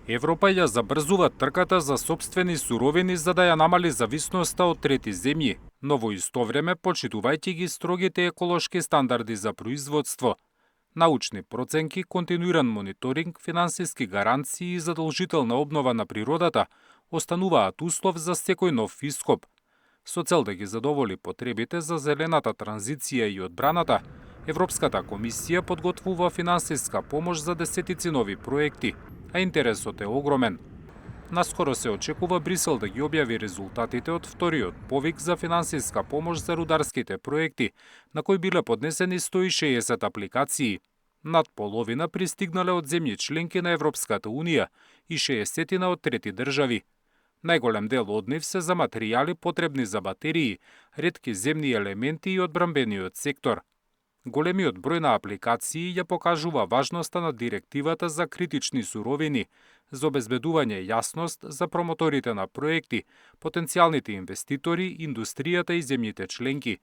Европа ја забрзува трката за сопствени суровини за да ја намали зависноста од трети земји, но во исто време почитувајќи ги строгите еколошки стандарди за производство. Научни проценки, континуиран мониторинг, финансиски гаранции и задолжителна обнова на природата остануваат услов за секој нов ископ. Со цел да ги задоволи потребите за зелената транзиција и одбраната, Европската комисија подготвува финансиска помош за десетици нови проекти, а интересот е огромен. Наскоро се очекува Брисел да ги објави резултатите од вториот повик за финансиска помош за рударските проекти, на кои биле поднесени 160 апликации. Над половина пристигнале од земји членки на Европската Унија и 60 од трети држави. Најголем дел од нив се за материјали потребни за батерии, ретки земни елементи и одбранбениот сектор. Големиот број на апликации ја покажува важноста на директивата за критични суровини, за обезбедување јасност за промоторите на проекти, потенцијалните инвеститори, индустријата и земјите членки.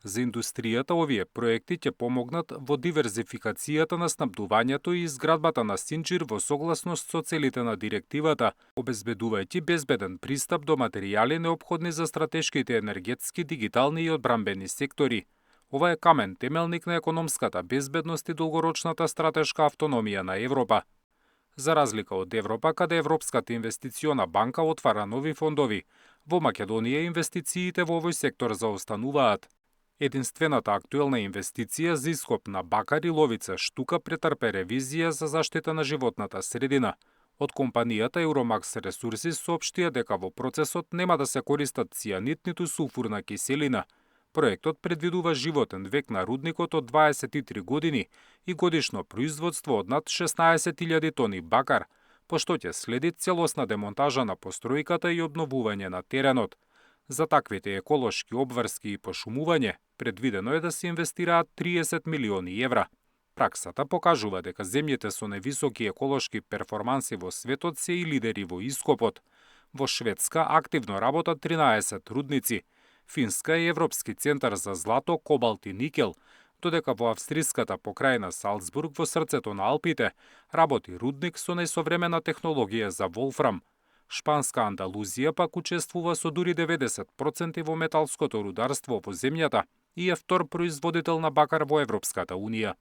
За индустријата овие проекти ќе помогнат во диверзификацијата на снабдувањето и изградбата на синџир во согласност со целите на директивата, обезбедувајќи безбеден пристап до материјали неопходни за стратешките енергетски, дигитални и одбранбени сектори. Ова е камен темелник на економската безбедност и долгорочната стратешка автономија на Европа. За разлика од Европа, каде Европската инвестициона банка отвара нови фондови, во Македонија инвестициите во овој сектор заостануваат. Единствената актуелна инвестиција за ископ на бакар и ловица штука претрпе ревизија за заштита на животната средина. Од компанијата Euromax Ресурси соопштија дека во процесот нема да се користат цијанид ниту сулфурна киселина. Проектот предвидува животен век на рудникот од 23 години и годишно производство од над 16.000 тони бакар, пошто ќе следи целосна демонтажа на постројката и обновување на теренот. За таквите еколошки обврски и пошумување, предвидено е да се инвестираат 30 милиони евра. Праксата покажува дека земјите со највисоки еколошки перформанси во светот се и лидери во ископот. Во Шведска активно работат 13 рудници, Финска е Европски центар за злато, кобалт и никел, додека во австриската покрајна Салцбург во срцето на Алпите работи рудник со најсовремена технологија за волфрам. Шпанска Андалузија пак учествува со дури 90% во металското рударство во земјата и е втор производител на бакар во Европската Унија.